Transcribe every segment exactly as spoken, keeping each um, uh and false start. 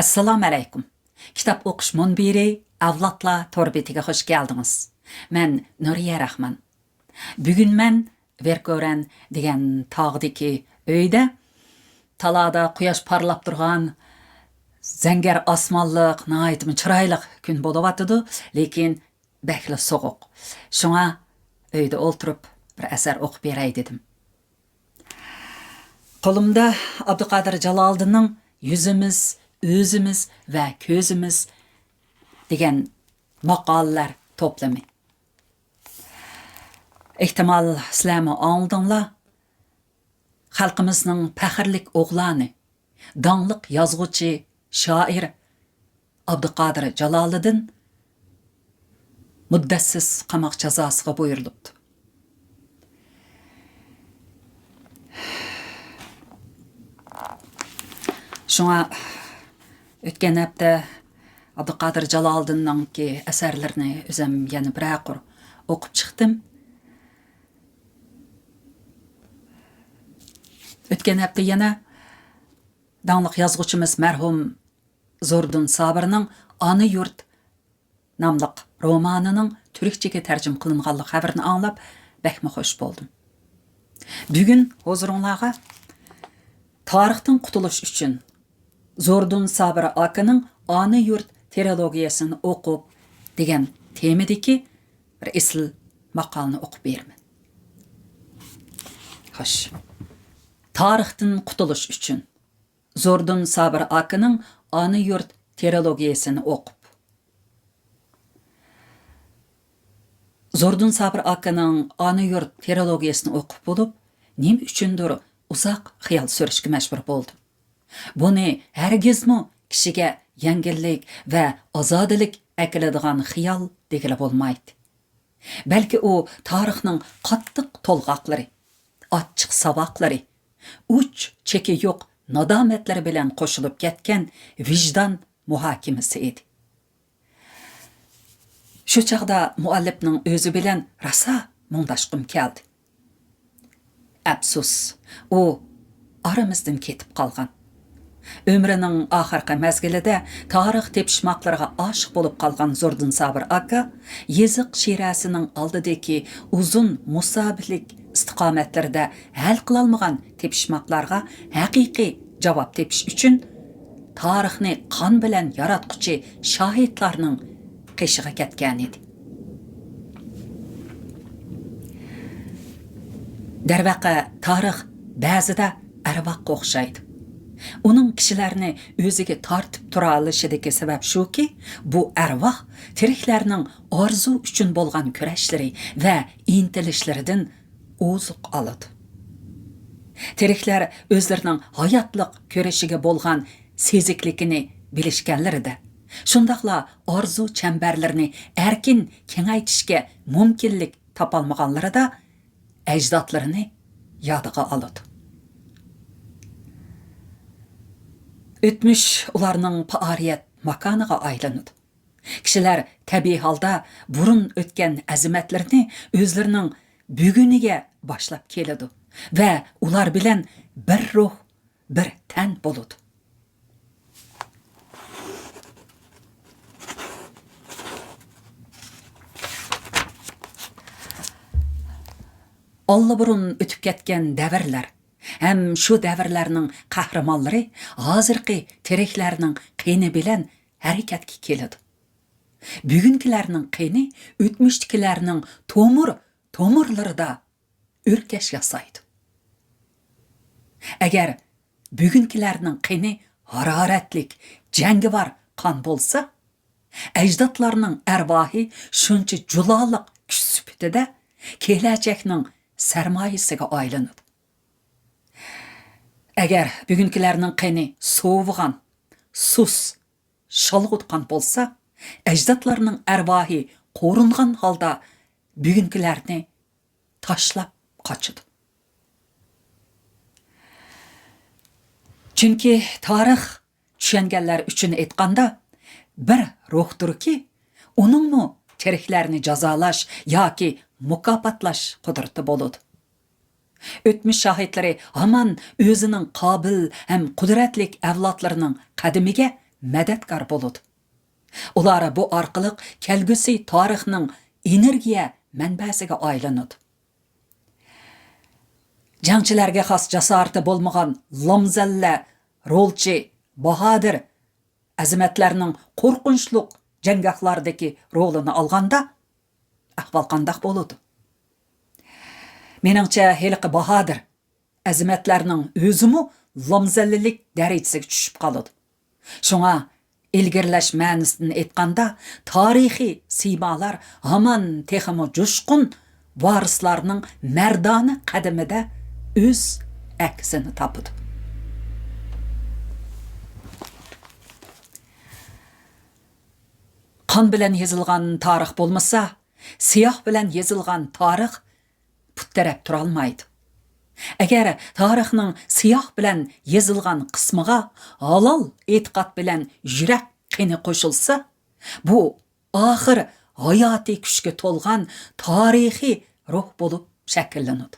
ئەسسالامۇئەلەيكۇم. كىتاب ئوقۇش مۇنبىرى ئەۋلادلار تور بېتىگە خۇش كەلدىڭىز. مەن نۇرىيە راخمان. بۈگۈن مەن ۋېركورەن دېگەن تاغدىكى ئۆيدە، تالادا قۇياش پارلاپ تۇرغان زەڭگەر ئاسمانلىق، ناھايىتىمۇ چىرايلىق كۈن بولۇۋاتىدۇ، لېكىن بەكلا سوغۇق. شۇڭا ئۆيدە ئولتۇرۇپ بىر ئەسەر ئوقۇپ بېرەي دېدىم. قولۇمدا ئابدۇقادىر جالالىدىننىڭ «يۈزىمىز، ئۆزىمىز ۋە كۆزىمىز» دېگەن ماقالىلەر توپلىمى. ئېھتىمال، سىلەرمۇ ئاڭلىدىڭلار. خەلقىمىزنىڭ پەخىرلىك ئوغلانى، داڭلىق يازغۇچى، شائىر ئابدۇقادىر جالالىدىن مۇددەتسىز قاماق جازاسىغا بۇيرۇلۇپتۇ. شۇڭا ئۆتكەن ھەپتە ئابدۇقادىر جالالىدىننىڭكى ئەسەرلىرىنى ئۆزۈم يەنە بىرەر قۇر ئوقۇپ چىقتىم. ئۆتكەن ھەپتە يەنە داڭلىق يازغۇچىمىز مەرھۇم زوردۇن سابىرنىڭ «ئانا يۇرت» ناملىق رومانىنىڭ تۈركچىگە تەرجىمە قىلىنغانلىق خەۋىرىنى ئاڭلاپ بەكمۇ خۇش بولدۇم. بۈگۈن ھۇزۇرۇڭلارغا «تارىختىن قۇتۇلۇش ئۈچۈن زوردۇن سابىر ئاكىنىڭ ئانا يۇرت تىرولوگىيەسىنى ئوقۇپ» دېگەن تېمىدىكى بىر ئېسىل ماقالىنى ئوقۇپ بېرىمەن. خوش. تارىختىن قۇتۇلۇش ئۈچۈن زوردۇن سابىر ئاكىنىڭ ئانا يۇرت تىرولوگىيەسىنى ئوقۇپ. زوردۇن سابىر ئاكىنىڭ ئانا يۇرت تىرولوگىيەسىنى ئوقۇپ بولۇپ، نېمە ئۈچۈندۇر ئۇزاق خىيال سۈرۈشكە مەجبۇر بولدۇم. بۇنى ھەرگىزمۇ كىشىگە يەڭگىللىك ۋە ئازادىلىك ئەكېلىدىغان خىيال دېگىلى بولمايتتى. بەلكى ئۇ تارىخنىڭ قاتتىق تولغاقلىرى، ئاچچىق ساۋاقلىرى، ئۇچ-چېكى يوق نادامەتلىرى بىلەن قوشۇلۇپ كەتكەن ۋىجدان مۇھاكىمىسى ئىدى. شۇ چاغدا مۇئەللىپنىڭ ئۆزى بىلەن راسا مۇڭداشقۇم كەلدى. ئەپسۇس، ئۇ ئارىمىزدىن كېتىپ قالغان. ئۆمرىنىڭ ئاخىرقى مەزگىلىدە تارىخ تېپىشماقلىرىغا ئاشىق بولۇپ قالغان زوردۇن سابىر ئاكا يېزىق شىرەسىنىڭ ئالدىدىكى ئۇزۇن مۇساپىلىك ئىستىقامەتلىرىدە ھەل قىلالمىغان تېپىشماقلارغا ھەقىقىي جاۋاب تېپىش ئۈچۈن تارىخنى قان بىلەن ياراتقۇچى شاھىتلارنىڭ قېشىغا كەتكەنىدى. دەرۋەقە، تارىخ بەزىدە ئەرۋاھقا ئوخشايدۇ. ئۇنىڭ كىشىلەرنى ئۆزىگە تارتىپ تۇرالىشىدىكى سەۋەب شۇكى، بۇ ئەرۋاھ تىرىكلەرنىڭ ئارزۇ ئۈچۈن بولغان كۈرەشلىرى ۋە ئىنتىلىشلىرىدىن ئوزۇق ئالىدۇ. تىرىكلەر ئۆزلىرىنىڭ ھاياتلىق كۈرىشىگە بولغان سېزىكلىكىنى بىلىشكەنلىرىدە، شۇنداقلا ئارزۇ چەمبەرلىرىنى ئەركىن كېڭەيتىشكە مۇمكىنلىك تاپالمىغانلىرىدا ئەجدادلىرىنى يادىغا ئالىدۇ. ئۆتمۈش ئۇلارنىڭ پائالىيەت ماكانىغا ئايلىنىدۇ. كىشىلەر تەبىئىي ھالدا بۇرۇن ئۆتكەن ئەزىمەتلىرىنى ئۆزلىرىنىڭ بۈگۈنىگە باشلاپ كېلىدۇ ۋە ئۇلار بىلەن بىر روھ، بىر تەن بولىدۇ. ئاللىبۇرۇن ئۆتۈپ كەتكەن دەۋرلەر ھەم شۇ دەۋرلەرنىڭ قەھرىمانلىرى ھازىرقى تىرىكلەرنىڭ قېنى بىلەن ھەرىكەتكە كېلىدۇ. بۈگۈنكىلەرنىڭ قېنى ئۆتمۈشتىكىلەرنىڭ تومۇر تومۇرلىرىدا ئۆركەش ياسايدۇ. ئەگەر بۈگۈنكىلەرنىڭ قېنى ھارارەتلىك، جەڭگىۋار قان بولسا، ئەجدادلارنىڭ ئەرۋاھى شۇنچە جۇلالىق كۈچ سۈپىتىدە كېلەچەكنىڭ سەرمايىسىگە ئايلىنىدۇ. ئەگەر بۈگۈنكىلەرنىڭ قېنى سوۋۇغان، سۇس، شالغۇت قان بولسا، ئەجدادلارنىڭ ئەرۋاھى قورۇنغان ھالدا بۈگۈنكىلەرنى تاشلاپ قاچىدۇ. چۈنكى تارىخ، چۈشەنگەنلەر ئۈچۈن ئېيتقاندا، بىر روھتۇركى، ئۇنىڭمۇ تىرىكلەرنى جازالاش ياكى مۇكاپاتلاش قۇدرىتى بولىدۇ. ئۆتمۈش شاھىتلىرى ھامان ئۆزىنىڭ قابىل ھەم قۇدرەتلىك ئەۋلادلىرىنىڭ قەدىمىگە مەدەتكار بولىدۇ. ئۇلار بۇ ئارقىلىق كەلگۈسى تارىخنىڭ ئېنېرگىيە مەنبەسىگە ئايلىنىدۇ. جەڭچىلەرگە خاس جاسارىتى بولمىغان لامزەللە رولچى باھادىر ئەزىمەتلەرنىڭ قورقۇنچلۇق جەڭگاھلاردىكى رولىنى ئالغاندا، ئەھۋال قانداق بولىدۇ؟ مېنىڭچە، ھېلىقى باھادىر ئەزىمەتلەرنىڭ ئۆزىمۇ لامزەللىلىك دەرىجىسىگە چۈشۈپ قالىدۇ. شۇڭا، ئىلگىرىلەش مەنىسىدىن ئېيتقاندا، تارىخىي سىيمالار ھامان تېخىمۇ جۇشقۇن ۋارىسلارنىڭ مەردانە قەدىمىدە ئۆز ئەكسىنى تاپىدۇ. قان بىلەن يېزىلغان تارىخ بولمىسا، سىياھ بىلەن يېزىلغان تارىخ پۇت تىرەپ تۇرالمايدۇ. ئەگەر تارىخنىڭ سىياھ بىلەن يېزىلغان قىسمىغا ھالال ئېتىقاد بىلەن يۈرەك قېنى قوشۇلسا، بۇ ئاخىر ھاياتىي كۈچكە تولغان تارىخىي روھ بولۇپ شەكىللىنىدۇ.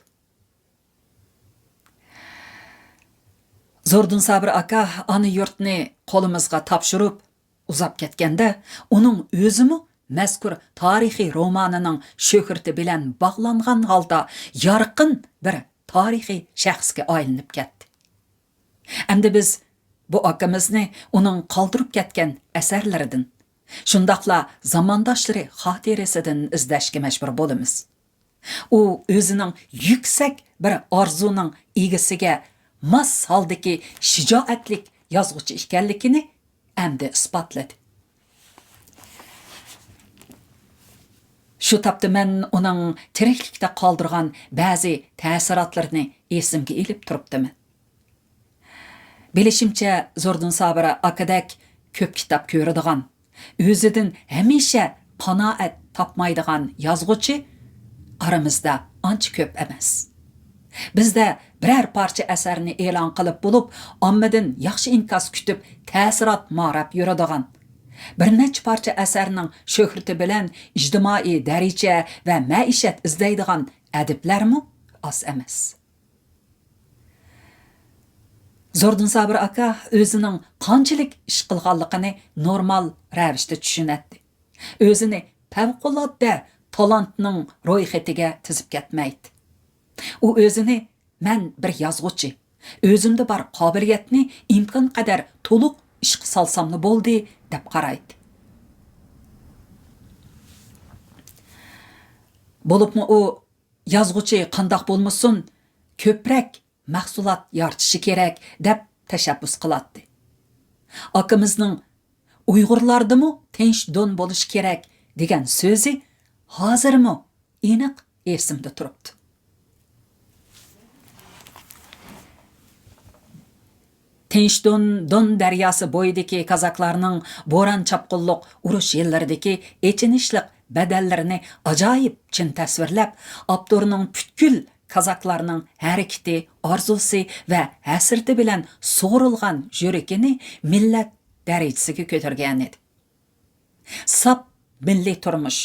زوردۇن سابىر ئاكا ئانا يۇرتنى قولىمىزغا تاپشۇرۇپ، ئۇزاپ كەتكەندە، ئۇنىڭ ئۆزىمۇ مەزكۇر تارىخىي رومانىنىڭ شۆھرىتى بىلەن باغلانغان ھالدا يارقىن بىر تارىخىي شەخسكە ئايلىنىپ كەتتى. ئەمدى بىز بۇ ئاكىمىزنى ئۇنىڭ قالدۇرۇپ كەتكەن ئەسەرلىرىدىن، شۇنداقلا زامانداشلىرى خاتىرىسىدىن ئىزدەشكە مەجبۇر بولىمىز. ئۇ ئۆزىنىڭ يۈكسەك بىر ئارزۇنىڭ ئىگىسىگە ماس ھالدىكى شىجائەتلىك يازغۇچى ئىكەنلىكىنى ئەمدى ئىسپاتلىدى. شۇ تاپتا مەن ئۇنىڭ تىرىكلىكتە قالدۇرغان بەزى تەسىراتلىرىنى ئېسىمگە ئېلىپ تۇرۇپتىمەن. بىلىشىمچە، زوردۇن سابىر ئاكىدەك كۆپ كىتاب كۆرىدىغان، ئۆزىدىن ھەمىشە قانائەت تاپمايدىغان يازغۇچى ئارىمىزدا ئانچە كۆپ ئەمەس. بىزدە بىرەر پارچە ئەسەرنى ئېلان قىلىپ بولۇپ، ئاممىدىن ياخشى ئىنكاس كۈتۈپ، تەسىرات ماراپ يۈرىدىغان، بىر نەچچە پارچە ئەسەرنىڭ شۆھرىتى بىلەن ئىجتىمائىي دەرىجە ۋە مەئىشەت ئىزدەيدىغان ئەدىبلەرمۇ ئاز ئەمەس. زوردۇن سابىر ئاكا ئۆزىنىڭ قانچىلىك ئىش قىلغانلىقىنى نورمال رەۋىشتە چۈشىنەتتى. ئۆزىنى پەۋقۇلئاددە تالانتنىڭ رويخېتىگە تىزىپ كەتمەيتتى. ئۇ ئۆزىنى «مەن بىر يازغۇچى، ئۆزۈمدە بار قابىلىيەتنى ئىمكانقەدەر تولۇق ئىشقا سالساملا بولدى» دەپ قارايتتى. بولۇپمۇ ئۇ يازغۇچى قانداق بولمىسۇن، كۆپرەك مەھسۇلات يارىتىشى كېرەك، دەپ تەشەببۇس قىلاتتى. ئاكىمىزنىڭ «ئۇيغۇرلاردىمۇ تىنچ دون بولۇشى كېرەك» دېگەن سۆزى ھازىرمۇ ئېنىق ئېسىمدە تۇرۇپتۇ. تىنچ دون، دون دەرياسى بويىدىكى كازاكلارنىڭ بوران-چاپقۇنلۇق ئۇرۇش يىللىرىدىكى ئېچىنىشلىق بەدەللىرىنى ئاجايىپ چىن تەسۋىرلەپ، ئاپتورنىڭ پۈتكۈل كازاكلارنىڭ ھەرىكىتى، ئارزۇسى ۋە ھەسرىتى بىلەن سۇغۇرۇلغان يۈرىكىنى مىللەت دەرىجىسىگە كۆتۈرگەنىدى. ساپ مىللىي تۇرمۇش،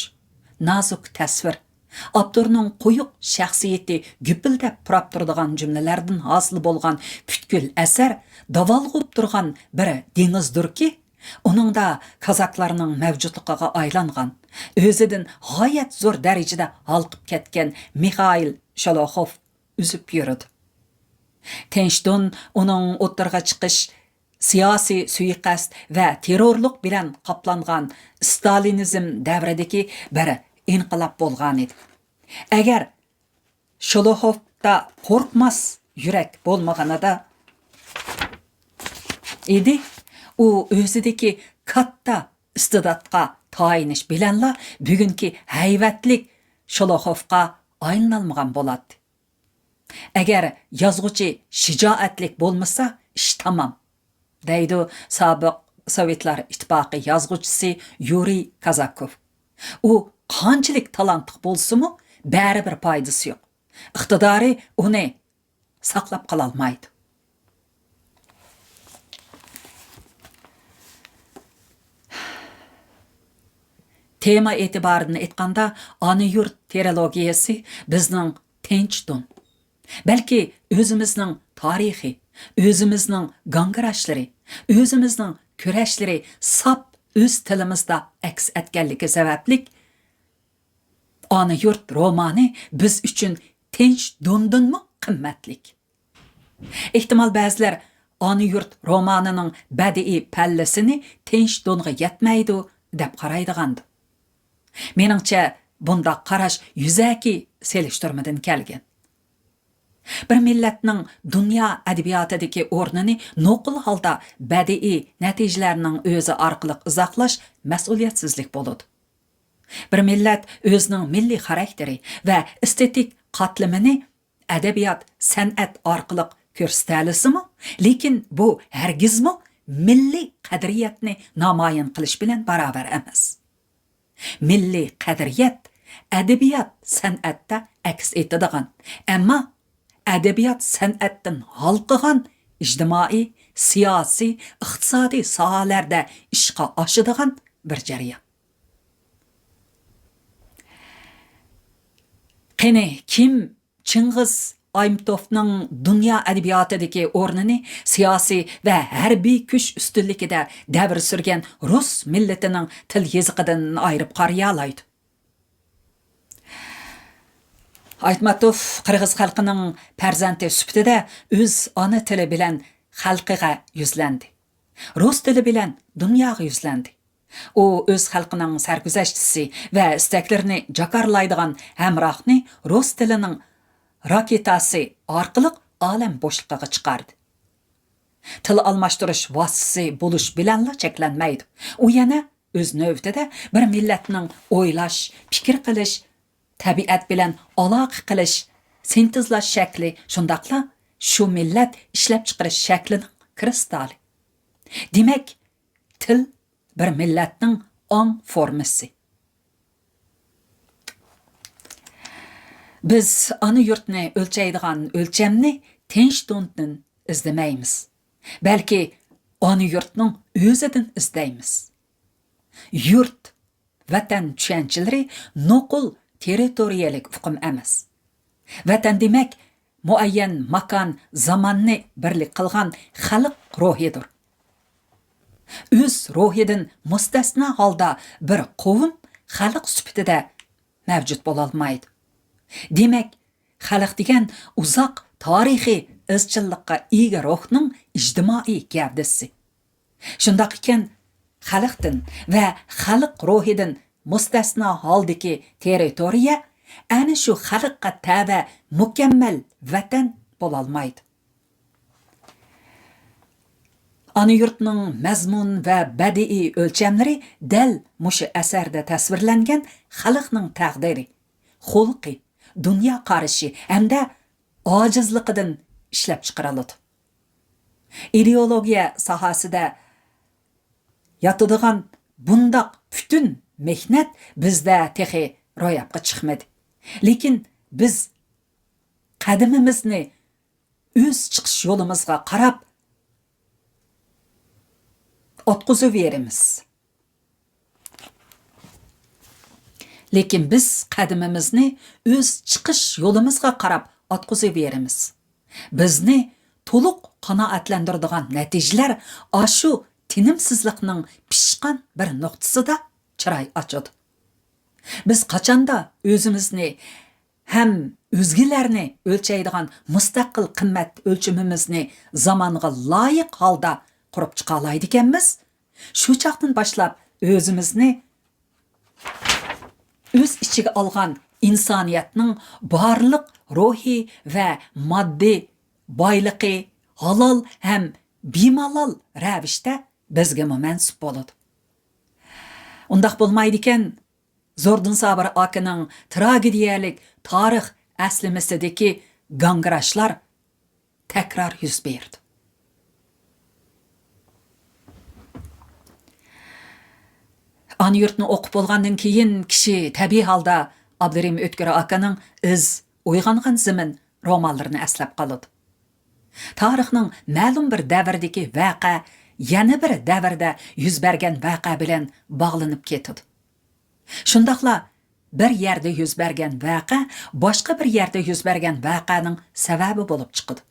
نازۇك تەسۋىر، ئاپتورنىڭ قويۇق شەخسىيىتى گۈپۈلدەپ پۇراپ تۇرىدىغان جۈملىلەردىن ھاسىل بولغان پۈتكۈل ئەسەر داۋالغۇپ تۇرغان بىر دېڭىزدۇركى، ئۇنىڭدا كازاكلارنىڭ مەۋجۇتلۇقىغا ئايلانغان، ئۆزىدىن غايەت زور دەرىجىدە ھالقىپ كەتكەن مىخائىل شولوخوف ئۈزۈپ يۈرىدۇ. تىنچ دون ئۇنىڭ ئوتتۇرىغا چىقىش، سىياسىي سۇيىقەست ۋە تېررورلۇق بىلەن قاپلانغان ستالىنىزم دەۋرىدىكى بىر ئىنقىلاب بولغانىدى. ئەگەر شولوخوفتا قورقماس يۈرەك بولمىغىنىدا ئىدى، ئۇ ئۆزىدىكى كاتتا ئىستىداتقا تايىنىش بىلەنلا بۈگۈنكى ھەيۋەتلىك شولوخوفقا ئايلىنالمىغان بولاتتى. «ئەگەر يازغۇچى شىجائەتلىك بولمىسا، ئىش تامام»، دەيدۇ سابىق سوۋېتلار ئىتتىپاقى يازغۇچىسى يۇرىي كازاكوف. ئۇ قانچىلىك تالانتلىق بولسىمۇ، بەرىبىر پايدىسى يوق. ئىقتىدارى ئۇنى ساقلاپ قالالمايدۇ. تېما ئېتىبارىدىن ئېيتقاندا، ئانا يۇرت ترىلوگىيەسى بىزنىڭ تىنچ دون، بەلكى ئۆزىمىزنىڭ تارىخى، ئۆزىمىزنىڭ گاڭگىراشلىرى، ئۆزىمىزنىڭ كۈرەشلىرى ساپ ئۆز تىلىمىزدا ئەكس ئەتكەنلىكى سەۋەبلىك، ئانا يۇرت رومانى بىز ئۈچۈن تىنچ دوندىنمۇ قىممەتلىك. ئېھتىمال، بەزىلەر ئانا يۇرت رومانىنىڭ بەدىئىي پەللىسىنى تىنچ دونغا يەتمەيدۇ دەپ قارايدىغاندۇ. مېنىڭچە، بۇنداق قاراش يۈزەكى سېلىشتۇرمىدىن كەلگەن. بىر مىللەتنىڭ دۇنيا ئەدەبىياتىدىكى ئورنىنى نوقۇل ھالدا بەدىئىي نەتىجىلەرنىڭ ئۆزى ئارقىلىق ئىزاھلاش مەسئۇلىيەتسىزلىك بولىدۇ. بىر مىللەت ئۆزىنىڭ مىللىي خاراكتېرى ۋە ئېستېتىك قاتلىمىنى ئەدەبىيات، سەنئەت ئارقىلىق كۆرسىتەلىسىمۇ، لېكىن بۇ ھەرگىزمۇ مىللىي قەدرىيەتنى نامايان قىلىش بىلەن باراۋەر ئەمەس. مىللىي قەدرىيەت ئەدەبىيات، سەنئەتتە ئەكس ئېتىدىغان، ئەمما ئەدەبىيات، سەنئەتتىن ھالقىغان ئىجتىمائىي، سىياسىي، ئىقتىسادىي ساھەلەردە ئىشقا ئاشىدىغان بىر جەريان. قېنى، كىم چىڭغىز ئايمىتوفنىڭ دۇنيا ئەدەبىياتىدىكى ئورنىنى سىياسىي ۋە ھەربىي كۈچ ئۈستۈنلۈكىدە دەۋر سۈرگەن رۇس مىللىتىنىڭ تىل يېزىقىدىن ئايرىپ قارىيالايدۇ؟ ئايتماتوف قىرغىز خەلقىنىڭ پەرزەنتى سۈپىتىدە ئۆز ئانا تىلى بىلەن خەلقىگە يۈزلەندى. رۇس تىلى بىلەن دۇنياغا يۈزلەندى. ئۇ ئۆز خەلقىنىڭ سەرگۈزەشتىسى ۋە ئىستەكلىرىنى جاكارلايدىغان ھەمراھنى رۇس تىلىنىڭ راكېتاسى ئارقىلىق ئالەم بوشلۇقىغا چىقاردى. تىل ئالماشتۇرۇش ۋاسىتىسى بولۇش بىلەنلا چەكلەنمەيدۇ. ئۇ يەنە ئۆز نۆۋىتىدە بىر مىللەتنىڭ ئويلاش، پىكىر قىلىش، تەبىئەت بىلەن ئالاقە قىلىش، سىنتېزلاش شەكلى، شۇنداقلا شۇ مىللەت ئىشلەپچىقىرىش شەكلىنىڭ كىرىستالى. دېمەك، تىل بىر مىللەتنىڭ ئاڭ فورمىسى. بىز ئانا يۇرتنى ئۆلچەيدىغان ئۆلچەمنى تىنچ دوندىن ئىزدىمەيمىز، بەلكى ئانا يۇرتنىڭ ئۆزىدىن ئىزدەيمىز. يۇرت، ۋەتەن چۈشەنچىلىرى نوقۇل تېررىتورىيەلىك ئۇقۇم ئەمەس. ۋەتەن دېمەك، مۇئەييەن ماكان، زاماننى بىرلىك قىلغان خەلق روھىدۇر. ئۆز روھىدىن مۇستەسنا ھالدا بىر قوۋم خەلق سۈپىتىدە مەۋجۇت بولالمايدۇ. دېمەك، خەلق دېگەن ئۇزاق تارىخىي ئىزچىللىققا ئىگە روھنىڭ ئىجتىمائىي گەۋدىسى. شۇنداق ئىكەن، خەلقتىن ۋە خەلق روھىدىن مۇستەسنا ھالدىكى تېررىتورىيە ئەنە شۇ خەلققە تەۋە مۇكەممەل ۋەتەن بولالمايدۇ. ئانا يۇرتنىڭ مەزمۇن ۋە بەدىئىي ئۆلچەملىرى دەل مۇشۇ ئەسەردە تەسۋىرلەنگەن خەلقنىڭ تەقدىرى، خۇلقى، دۇنيا قارىشى ھەمدە ئاجىزلىقىدىن ئىشلەپچىقىرىلىدۇ. ئىدېئولوگىيە ساھەسىدە ياتىدىغان بۇنداق پۈتۈن مېھنەت بىزدە تېخى روياپقا چىقمىدى. لېكىن بىز قەدىمىمىزنى ئۆز چىقىش يولىمىزغا قاراپ ئاتقۇزۇۋېرىمىز. لېكىن بىز قەدىمىمىزنى ئۆز چىقىش يولىمىزغا قاراپ ئاتقۇزۇۋېرىمىز. بىزنى تولۇق قانائەتلەندۈرىدىغان نەتىجىلەر ئاشۇ تىنىمسىزلىقنىڭ پىشقان بىر نۇقتىسىدا چىراي ئاچىدۇ. بىز قاچاندا ئۆزىمىزنى ھەم ئۆزگىلەرنى ئۆلچەيدىغان مۇستەقىل قىممەت ئۆلچىمىمىزنى زامانغا لايىق ھالدا قۇرۇپ چىقالايدىكەنمىز، شۇ چاغدىن باشلاپ ئۆزىمىزنى ئۆز ئىچىگە ئالغان ئىنسانىيەتنىڭ بارلىق روھىي ۋە ماددىي بايلىقى ھالال ھەم بىمالال رەۋىشتە بىزگىمۇ مەنسۇپ بولىدۇ. ئۇنداق بولمايدىكەن، زوردۇن سابىر ئاكىنىڭ تراگېدىيەلىك تارىخ ئەسلىمىسىدىكى گاڭگىراشلار تەكرار يۈز بېرىدۇ. ئانا يۇرتنى ئوقۇپ بولغاندىن كېيىن، كىشى تەبىئىي ھالدا ئابدۇرېھىم ئۆتكۈر ئاكىنىڭ ئىز، ئويغانغان زېمىن رومانلىرىنى ئەسلەپ قالىدۇ. تارىخنىڭ مەلۇم بىر دەۋردىكى ۋەقە يەنە بىر دەۋردە يۈز بەرگەن ۋەقە بىلەن باغلىنىپ كېتىدۇ. شۇنداقلا بىر يەردە يۈز بەرگەن ۋەقە باشقا بىر يەردە يۈز بەرگەن ۋەقەنىڭ سەۋەبى بولۇپ چىقىدۇ.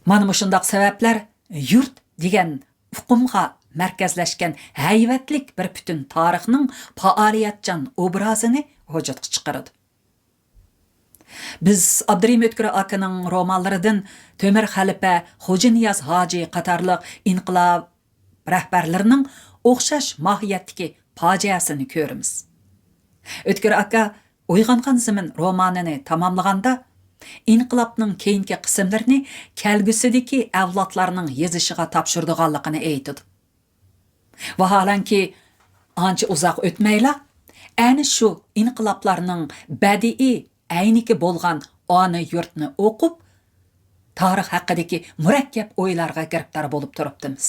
مانا مۇشۇنداق سەۋەبلەر يۇرت دېگەن ئۇقۇمغا مەركەزلەشكەن ھەيۋەتلىك بىر پۈتۈن تارىخنىڭ پائالىيەتچان ئوبرازىنى ۋۇجۇدقا چىقىرىدۇ. بىز ئابدۇرېھىم ئۆتكۈر ئاكىنىڭ رومانلىرىدىن تۆمۈر خەلىپە، خوجانىياز ھاجى قاتارلىق ئىنقىلاب رەھبەرلىرىنىڭ ئوخشاش ماھىيەتتىكى پاجىئەسىنى كۆرىمىز. ئۆتكۈر ئاكا ئويغانغان زېمىن رومانىنى تاماملىغاندا، ئىنقىلابنىڭ كېيىنكى قىسىملىرىنى كەلگۈسىدىكى ئەۋلادلارنىڭ يېزىشىغا تاپشۇرىدىغانلىقىنى ئېيتىدۇ. ۋاھالەنكى، ئانچە ئۇزاق ئۆتمەيلا، ئەنە شۇ ئىنقىلابلارنىڭ بەدىئىي ئەينىكى بولغان ئانا يۇرتنى ئوقۇپ، تارىخ ھەققىدىكى مۇرەككەپ ئويلارغا گىرىپتار بولۇپ تۇرۇپتىمىز.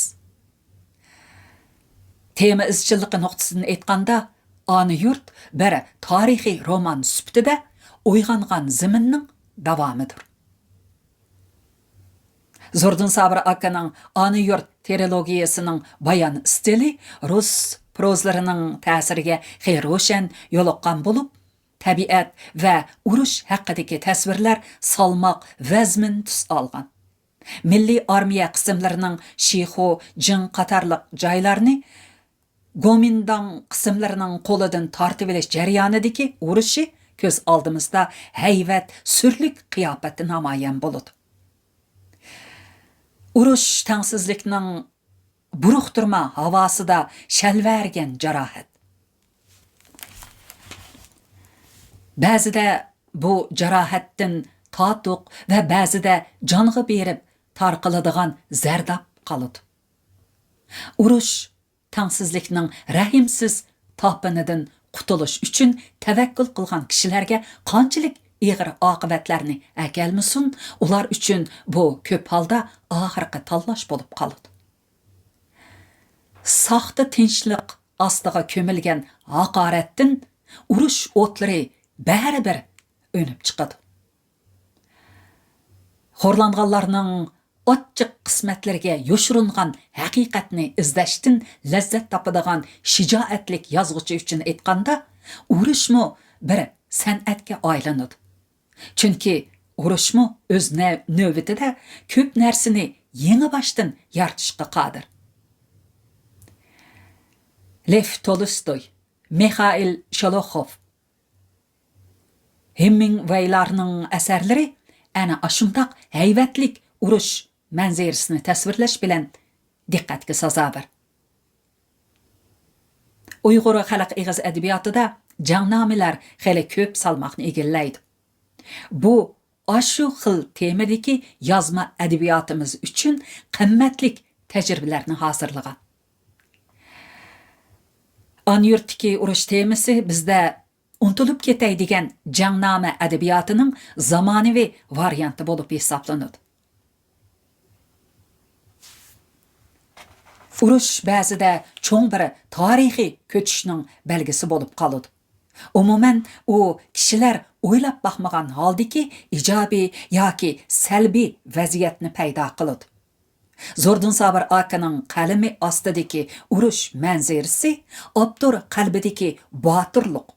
تېما ئىزچىللىقى نۇقتىسىدىن ئېيتقاندا، ئانا يۇرت بىر تارىخىي رومان سۈپىتىدە ئويغانغان زېمىننىڭ داۋامىدۇر. زوردۇن سابىر ئاكىنىڭ ئانا يۇرت ترىلوگىيەسىنىڭ بايان ئىستىلى رۇس پروزىلىرىنىڭ تەسىرىگە خېلى روشەن يولۇققان بولۇپ، تەبىئەت ۋە ئۇرۇش ھەققىدىكى تەسۋىرلەر سالماق، ۋەزمىن تۈس ئالغان. مىللىي ئارمىيە قىسىملىرىنىڭ شىخۇ، جىڭ قاتارلىق جايلارنى گومىنداڭ قىسىملىرىنىڭ قولىدىن تارتىۋېلىش جەريانىدىكى ئۇرۇشى كۆز ئالدىمىزدا ھەيۋەت، سۈرلۈك قىياپەتتە نامايان بولىدۇ. ئۇرۇش تەڭسىزلىكنىڭ بۇرۇقتۇرما ھاۋاسىدا شەلۋەرىگەن جاراھەت. بەزىدە بۇ جاراھەتتىن تاتۇق ۋە بەزىدە جانغا بېرىپ تارقىلىدىغان زەرداب قالىدۇ. ئۇرۇش تەڭسىزلىكنىڭ رەھىمسىز تاپىنىدىن قۇتۇلۇش ئۈچۈن تەۋەككۈل قىلغان كىشىلەرگە قانچىلىك ئېغىر ئاقىۋەتلەرنى ئەكەلمىسۇن، ئۇلار ئۈچۈن بۇ كۆپ ھالدا ئاخىرقى تاللاش بولۇپ قالىدۇ. ساختا تىنچلىق ئاستىغا كۆمۈلگەن ھاقارەتتىن ئۇرۇش ئوتلىرى بەرىبىر ئۈنۈپ چىقىدۇ. خورلانغانلارنىڭ ئاچچىق قىسمەتلىرىگە يوشۇرۇنغان ھەقىقەتنى ئىزدەشتىن لەززەت تاپىدىغان شىجائەتلىك يازغۇچى ئۈچۈن ئېيتقاندا، ئۇرۇشمۇ بىر سەنئەتكە ئايلىنىدۇ. چۈنكى ئۇرۇشمۇ ئۆز نە-، نۆۋىتىدە كۆپ نەرسىنى يېڭىباشتىن يارىتىشقا قادىر. لېف تولستوي، مىخائىل شولوخوف، ھېمىڭۋەيلارنىڭ ئەسەرلىرى ئەنە ئاشۇنداق ھەيۋەتلىك ئۇرۇش مەنزىرىسىنى تەسۋىرلەش بىلەن دىققەتكە سازاۋەر. ئۇيغۇر خەلق ئېغىز ئەدەبىياتىدا جەڭنامىلەر خېلى كۆپ سالماقنى ئىگىلەيدۇ. بۇ ئاشۇ خىل تېمىدىكى يازما ئەدەبىياتىمىز ئۈچۈن قىممەتلىك تەجرىبىلەرنى ھازىرلىغان. ئانا يۇرتتىكى ئۇرۇش تېمىسى بىزدە ئۇنتۇلۇپ كېتەي دېگەن جەڭنامە ئەدەبىياتىنىڭ زامانىۋى ۋارىيانتى بولۇپ ھېسابلىنىدۇ. ئۇرۇش بەزىدە چوڭ بىر تارىخىي كۆچۈشنىڭ بەلگىسى بولۇپ قالىدۇ. ئومۇمەن، ئۇ كىشىلەر ئويلاپ باقمىغان ھالدىكى ئىجابىي ياكى سەلبىي ۋەزىيەتنى پەيدا قىلىدۇ. زوردۇن سابىر ئاكىنىڭ قەلىمى ئاستىدىكى ئۇرۇش مەنزىرىسى ئاپتور قەلبىدىكى باتۇرلۇق،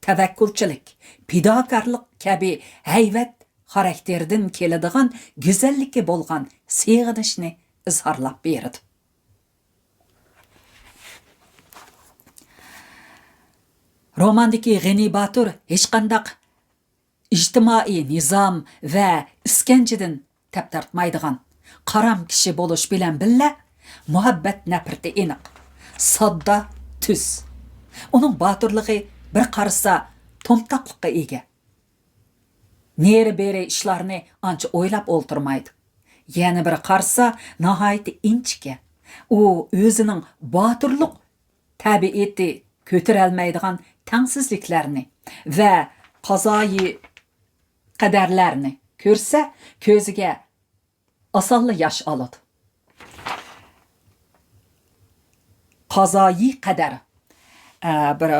تەۋەككۈلچىلىك، پىداكارلىق كەبى ھەيۋەت خاراكتېرىدىن كېلىدىغان گۈزەللىككە بولغان سېغىنىشنى ئىزھارلاپ بېرىدۇ. روماندىكى غېنى باتۇر ھېچقانداق ئىجتىمائىي نىزام ۋە ئىسكەنجىدىن تەپ تارتمايدىغان، قارام كىشى بولۇش بىلەن بىللە، مۇھەببەت نەپرىتى ئېنىق، ساددا، تۈز. ئۇنىڭ باتۇرلۇقى بىر قارىسا تومتاقلىققا ئىگە. نېرى-بېرى ئىشلارنى ئانچە ئويلاپ ئولتۇرمايدۇ. يەنە بىر قارىسا ناھايىتى ئىنچىكە. ئۇ ئۆزىنىڭ باتۇرلۇق تەبىئىتى كۆتۈرەلمەيدىغان تەڭسىزلىكلەرنى ۋە قازايى قەدەرلەرنى كۆرسە، كۆزىگە ئاسانلا ياش ئالىدۇ. قازايى قەدەر. ئە، بىر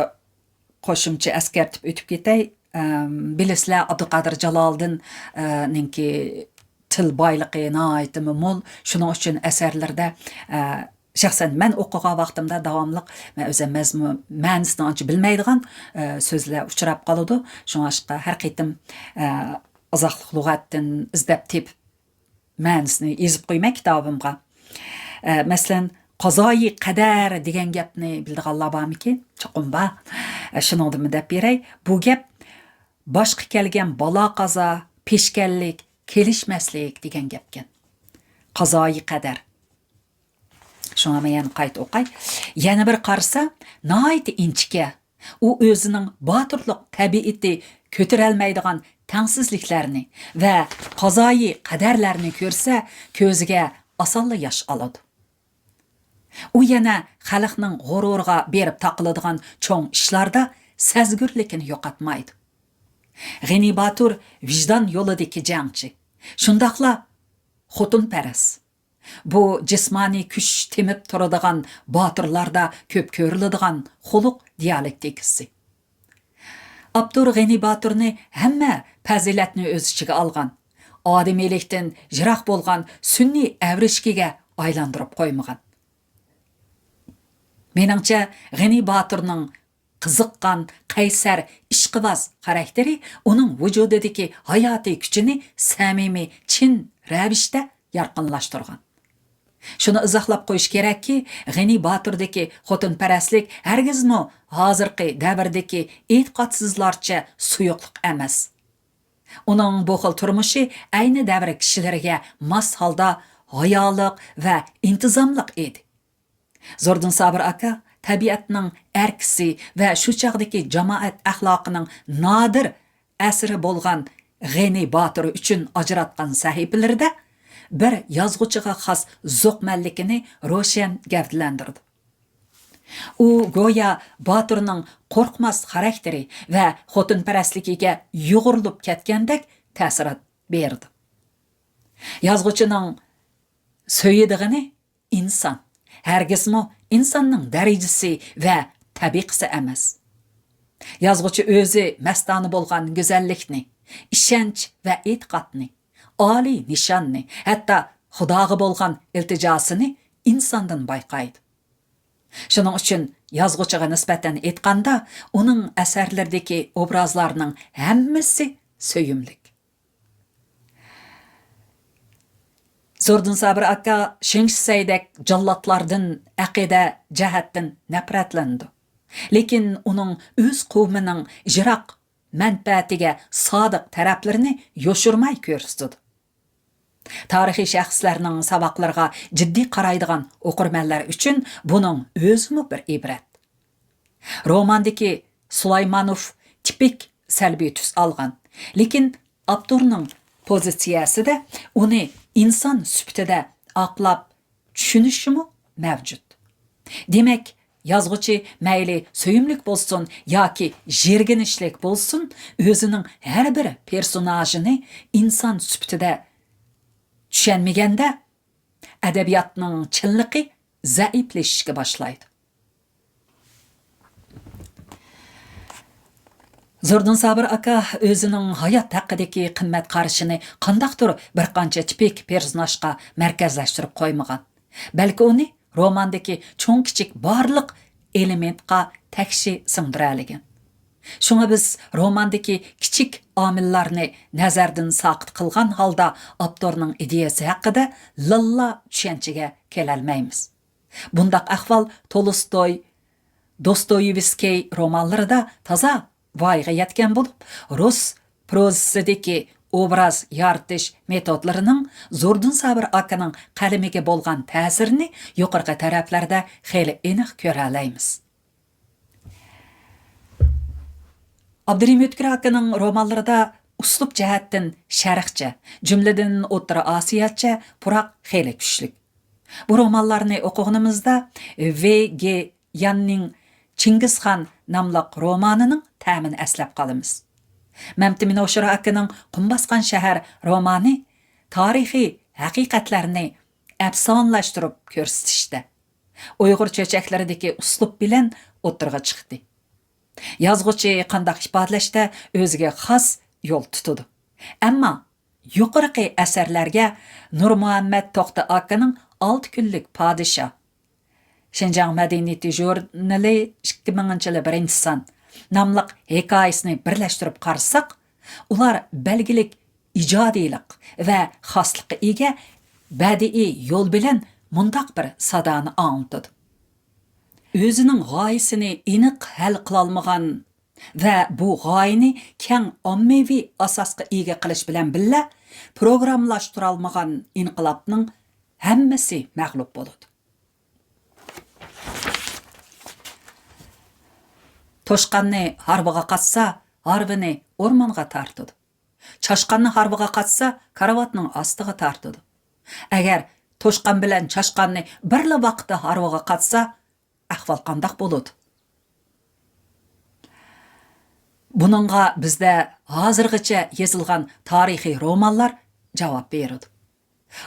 قوشۇمچە ئەسكەرتىپ ئۆتۈپ كېتەي. ئەم، بىلىسىلەر، ئابدۇقادىر جالالىدىن، ئە، نىڭكى تىل بايلىقى ناھايىتىمۇ مول. شۇنىڭ ئۈچۈن ئەسەرلىرىدە، ئە، شەخسەن مەن ئوقۇغان ۋاقتىمدا داۋاملىق مەن ئۆزۈم مەزمۇن، مەنىسىنى ئانچە بىلمەيدىغان، ئە، سۆزلەر ئۇچراپ قالىدۇ. شۇڭلاشقا ھەر قېتىم، ئە، ئازاقلىق لۇغەتتىن ئىزدەپ تېپىپ، مەنىسىنى يېزىپ قويىمەن كىتابىمغا. ئە، مەسىلەن، قازايى قەدەر دېگەن گەپنى بىلىدىغانلار بارمىكىن؟ چوقۇم بار. ئە، شۇنىڭدىنمۇ دەپ بېرەي. بۇ گەپ باشقا كەلگەن بالا-قازا، پېشكەللىك، كېلىشمەسلىك دېگەن گەپكەن. قازايى قەدەر. شۇڭا مەن يەنە قايتا ئوقاي. يەنە بىر قارىسا، ناھايىتى ئىنچىكە. ئۇ ئۆزىنىڭ باتۇرلۇق تەبىئىتى كۆتۈرەلمەيدىغان تەڭسىزلىكلەرنى ۋە قازايى قەدەرلەرنى كۆرسە، كۆزىگە ئاسانلا ياش ئالىدۇ. ئۇ يەنە خەلقنىڭ غۇرۇرىغا بېرىپ تاقىلىدىغان چوڭ ئىشلاردا سەزگۈرلۈكىنى يوقاتمايدۇ. غېنى باتۇر ۋىجدان يولىدىكى جەڭچى، شۇنداقلا خوتۇنپەرەس. بۇ جىسمانىي كۈچ تېمىپ تۇرىدىغان باتۇرلاردا كۆپ كۆرۈلىدىغان خۇلق دىيالېكتىكىسى. ئاپتور غېنى باتۇرنى ھەممە پەزىلەتنى ئۆز ئىچىگە ئالغان، ئادىمىيلىكتىن يىراق بولغان سۈنئىي ئەۋرىشكىگە ئايلاندۇرۇپ قويمىغان. مېنىڭچە، غېنى باتۇرنىڭ قىزىققان، قەيسەر، ئىشقىباز خاراكتېرى ئۇنىڭ ۋۇجۇدىدىكى ھاياتىي كۈچىنى سەمىمىي، چىن رەۋىشتە يارقىنلاشتۇرغان. شۇنى ئىزاھلاپ قويۇش كېرەككى، غېنى باتۇردىكى خوتۇنپەرەسلىك ھەرگىزمۇ ھازىرقى دەۋردىكى ئېتىقادسىزلارچە سۇيۇقلۇق ئەمەس. ئۇنىڭ بۇ خىل تۇرمۇشى ئەينى دەۋر كىشىلىرىگە ماس ھالدا ھايالىق ۋە ئىنتىزاملىق ئىدى. زوردۇن سابىر ئاكا تەبىئەتنىڭ ئەركىسى ۋە شۇ چاغدىكى جامائەت ئەخلاقىنىڭ نادىر ئەسىرى بولغان غېنى باتۇر ئۈچۈن ئاجراتقان سەھىپىلىرىدە بىر يازغۇچىغا خاس زوقمەنلىكىنى روشەن گەۋدىلەندۈرىدۇ. ئۇ گويا باتۇرنىڭ قورقماس خاراكتېرى ۋە خوتۇنپەرەسلىكىگە يۇغۇرۇلۇپ كەتكەندەك تەسىرات بېرىدۇ. يازغۇچىنىڭ سۆيىدىغىنى ئىنسان، ھەرگىزمۇ ئىنساننىڭ دەرىجىسى ۋە تەبىقىسى ئەمەس. يازغۇچى ئۆزى مەستانە بولغان گۈزەللىكنى، ئىشەنچ ۋە ئېتىقادنى، ئالىي نىشاننى، ھەتتا خۇداغا بولغان ئىلتىجاسىنى ئىنساندىن بايقايدۇ. شۇنىڭ ئۈچۈن يازغۇچىغا نىسبەتەن ئېيتقاندا، ئۇنىڭ ئەسەرلىرىدىكى ئوبرازلارنىڭ ھەممىسى سۆيۈملۈك. زوردۇن سابىر ئاكا شېڭ شىسەيدەك جاللاتلاردىن ئەقىدە جەھەتتىن نەپرەتلىنىدۇ. لېكىن ئۇنىڭ ئۆز قوۋمىنىڭ يىراق مەنپەئەتىگە سادىق تەرەپلىرىنى يوشۇرماي كۆرسىتىدۇ. تارىخىي شەخسلەرنىڭ ساۋاقلىرىغا جىددىي قارايدىغان ئوقۇرمەنلەر ئۈچۈن بۇنىڭ ئۆزىمۇ بىر ئىبرەت. روماندىكى سۇلايمانوف تىپىك سەلبىي تۈس ئالغان، لېكىن ئاپتورنىڭ پوزىتسىيەسىدە ئۇنى ئىنسان سۈپىتىدە ئاقلاپ چۈشىنىشىمۇ مەۋجۇت. دېمەك، يازغۇچى مەيلى سۆيۈملۈك بولسۇن ياكى يىرگىنچلىك بولسۇن، ئۆزىنىڭ ھەر بىر پېرسوناژىنى ئىنسان سۈپىتىدە چۈشەنمىگەندە، ئەدەبىياتنىڭ چىنلىقى زەئىپلىشىشكە باشلايدۇ. زوردۇن سابىر ئاكا ئۆزىنىڭ ھايات ھەققىدىكى قىممەت قارىشىنى قانداقتۇر بىر قانچە تىپىك پېرسوناژغا مەركەزلەشتۈرۈپ قويمىغان. بەلكى ئۇنى روماندىكى چوڭ-كىچىك بارلىق ئېلېمېنتقا تەكشى سىڭدۈرەلىگەن. شۇڭا بىز روماندىكى كىچىك ئامىللارنى نەزەردىن ساقىت قىلغان ھالدا ئاپتورنىڭ ئىدىيەسى ھەققىدە لاللا چۈشەنچىگە كېلەلمەيمىز. بۇنداق ئەھۋال تولستوي، دوستويېۋسكىي رومانلىرىدا تازا ۋايىغا يەتكەن بولۇپ، رۇس پروزىسىدىكى ئوبراز يارىتىش مېتودلىرىنىڭ زوردۇن سابىر ئاكىنىڭ قەلىمىگە بولغان تەسىرىنى يۇقىرىقى تەرەپلەردە خېلى ئېنىق كۆرەلەيمىز. ئابدۇرېھىم ئۆتكۈر ئاكىنىڭ رومانلىرىدا ئۇسلۇب جەھەتتىن شەرقچە، جۈملىدىن ئوتتۇرا ئاسىياچە پۇراق خېلى كۈچلۈك. بۇ رومانلارنى ئوقۇغىنىمىزدا ۋې گې ياننىڭ چىڭگىزخان ناملىق رومانىنىڭ تەمىنى ئەسلەپ قالىمىز. مەمتىمىن ھوشۇر ئاكىنىڭ قۇم باسقان شەھەر رومانى تارىخىي ھەقىقەتلەرنى ئەپسانىلاشتۇرۇپ كۆرسىتىشتە، ئۇيغۇر چۆچەكلىرىدىكى ئۇسلۇب بىلەن ئوتتۇرىغا چىقتى. يازغۇچى قانداق ئىپادىلەشتە ئۆزىگە خاس يول تۇتىدۇ. ئەمما يۇقىرىقى ئەسەرلەرگە نۇرمۇھەممەت توختى ئاكىنىڭ ئالتە كۈنلۈك پادىشاھ، شىنجاڭ مەدەنىيىتى ژۇرنىلى ئىككى مىڭىنچى يىلى بىرىنچى سان ناملىق ھېكايىسىنى بىرلەشتۈرۈپ قارىساق، ئۇلار بەلگىلىك ئىجادىيلىق ۋە خاسلىققا ئىگە بەدىئىي يول بىلەن مۇنداق بىر سادانى ئاڭلىتىدۇ. ئۆزىنىڭ غايىسىنى ئېنىق ھەل قىلالمىغان ۋە بۇ غايىنى كەڭ ئاممىۋى ئاساسقا ئىگە قىلىش بىلەن بىللە، پروگراممىلاشتۇرالمىغان ئىنقىلابنىڭ ھەممىسى مەغلۇپ بولىدۇ. توشقاننى ھارۋىغا قاچسا، ھارۋىنى ئورمانغا تارتىدۇ. چاشقاننى ھارۋىغا قاچسا، كارىۋاتنىڭ ئاستىغا تارتىدۇ. ئەگەر توشقان بىلەن چاشقاننى بىرلا ۋاقىتتا ھارۋىغا قاچسا، ئەھۋال قانداق بولىدۇ؟ بۇنىڭغا بىزدە ھازىرغىچە يېزىلغان تارىخىي رومانلار جاۋاب بېرىدۇ.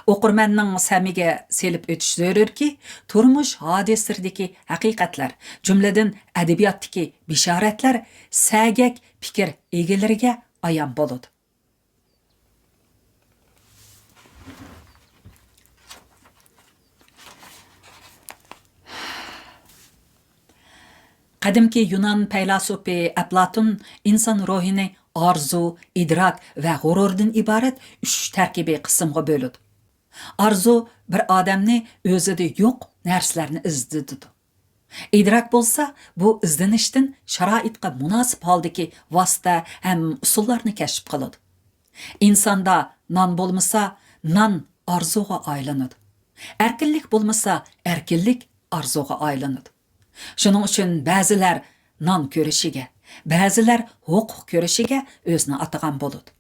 ئوقۇرمەننىڭ سەمىگە سېلىپ ئۆتۈش زۆرۈركى، تۇرمۇش ھادىسىلىرىدىكى ھەقىقەتلەر، جۈملىدىن ئەدەبىياتتىكى بېشارەتلەر سەگەك پىكىر ئىگىلىرىگە ئايان بولىدۇ. قەدىمكى يۇنان پەيلاسوپى ئەپلاتون ئىنسان روھىنى ئارزۇ، ئىدراك ۋە غۇرۇردىن ئىبارەت ئۈچ تەركىبىي قىسىمغا بۆلىدۇ. ئارزۇ بىر ئادەمنى ئۆزىدە يوق نەرسىلەرنى ئىزدىتىدۇ. ئىدراك بولسا، بۇ ئىزدىنىشتىن شارائىتقا مۇناسىپ ھالدىكى ۋاسىتە ھەم ئۇسۇللارنى كەشىپ قىلىدۇ. ئىنساندا نان بولمىسا، نان ئارزۇغا ئايلىنىدۇ. ئەركىنلىك بولمىسا، ئەركىنلىك ئارزۇغا ئايلىنىدۇ. شۇنىڭ ئۈچۈن بەزىلەر نان كۆرۈشىگە، بەزىلەر ھوقۇق كۆرۈشىگە ئۆزىنى ئاتىغان بولىدۇ.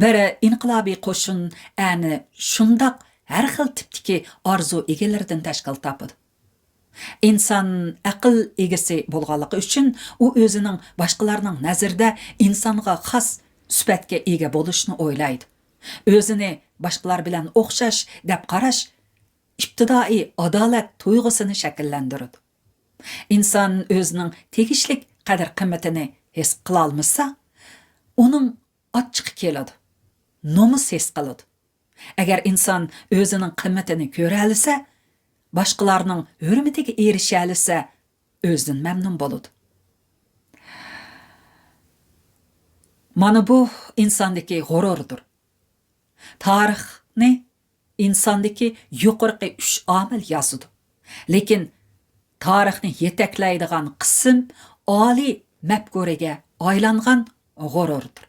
بىر ئىنقىلابىي قوشۇن ئەنە شۇنداق ھەر خىل تىپتىكى ئارزۇ ئىگىلىرىدىن تەشكىل تاپىدۇ. ئىنسان ئەقىل ئىگىسى بولغانلىقى ئۈچۈن، ئۇ ئۆزىنىڭ باشقىلارنىڭ نەزىرىدە ئىنسانغا خاس سۈپەتكە ئىگە بولۇشنى ئويلايدۇ. ئۆزىنى باشقىلار بىلەن ئوخشاش دەپ قاراش ئىپتىدائىي ئادالەت تۇيغۇسىنى شەكىللەندۈرىدۇ. ئىنسان ئۆزىنىڭ تېگىشلىك قەدىر-قىممىتىنى ھېس قىلالمىسا، ئۇنىڭ ئاچچىقى كېلىدۇ، نومۇس ھېس قىلىدۇ. ئەگەر ئىنسان ئۆزىنىڭ قىممىتىنى كۆرەلىسە، باشقىلارنىڭ ھۆرمىتىگە ئېرىشەلىسە، ئۆزىدىن مەمنۇن بولىدۇ. مانا بۇ ئىنساندىكى غۇرۇردۇر. تارىخنى ئىنساندىكى يۇقىرىقى ئۈچ ئامىل يازىدۇ. لېكىن تارىخنى يېتەكلەيدىغان قىسىم ئالىي مەپكۇرىگە ئايلانغان غۇرۇردۇر.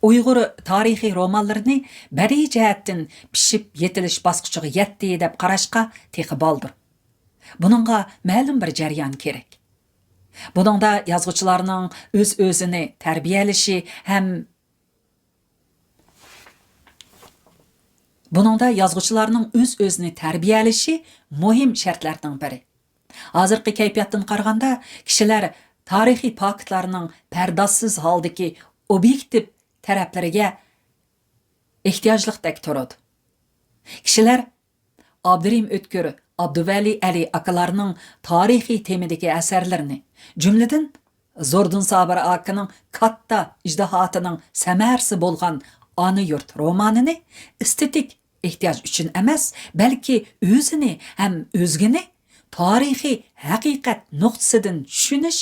ئۇيغۇر تارىخىي رومانلىرىنى بەدىئىي جەھەتتىن پىشىپ يېتىلىش باسقۇچىغا يەتتى دەپ قاراشقا تېخى بالدۇر. بۇنىڭغا مەلۇم بىر جەريان كېرەك. بۇنىڭدا يازغۇچىلارنىڭ ئۆز-ئۆزىنى تەربىيەلىشى ھەم بۇنىڭدا يازغۇچىلارنىڭ ئۆز-ئۆزىنى تەربىيەلىشى مۇھىم شەرتلەرنىڭ بىرى. ھازىرقى كەيپىياتتىن قارىغاندا، كىشىلەر تارىخىي پاكىتلارنىڭ پەردازسىز ھالدىكى ئوبيېكتىپ تەرەپلىرىگە ئېھتىياجلىقتەك تۇرىدۇ. كىشىلەر ئابدۇرېھىم ئۆتكۈر، ئابدۇۋەلى ئەلى ئاكىلارنىڭ تارىخىي تېمىدىكى ئەسەرلىرىنى، جۈملىدىن زوردۇن سابىر ئاكىنىڭ كاتتا ئىجتىھاتىنىڭ سەمەرىسى بولغان ئانا يۇرت رومانىنى ئېستېتىك ئېھتىياج ئۈچۈن ئەمەس، بەلكى ئۆزىنى ھەم ئۆزگىنى تارىخىي ھەقىقەت نۇقتىسىدىن چۈشىنىش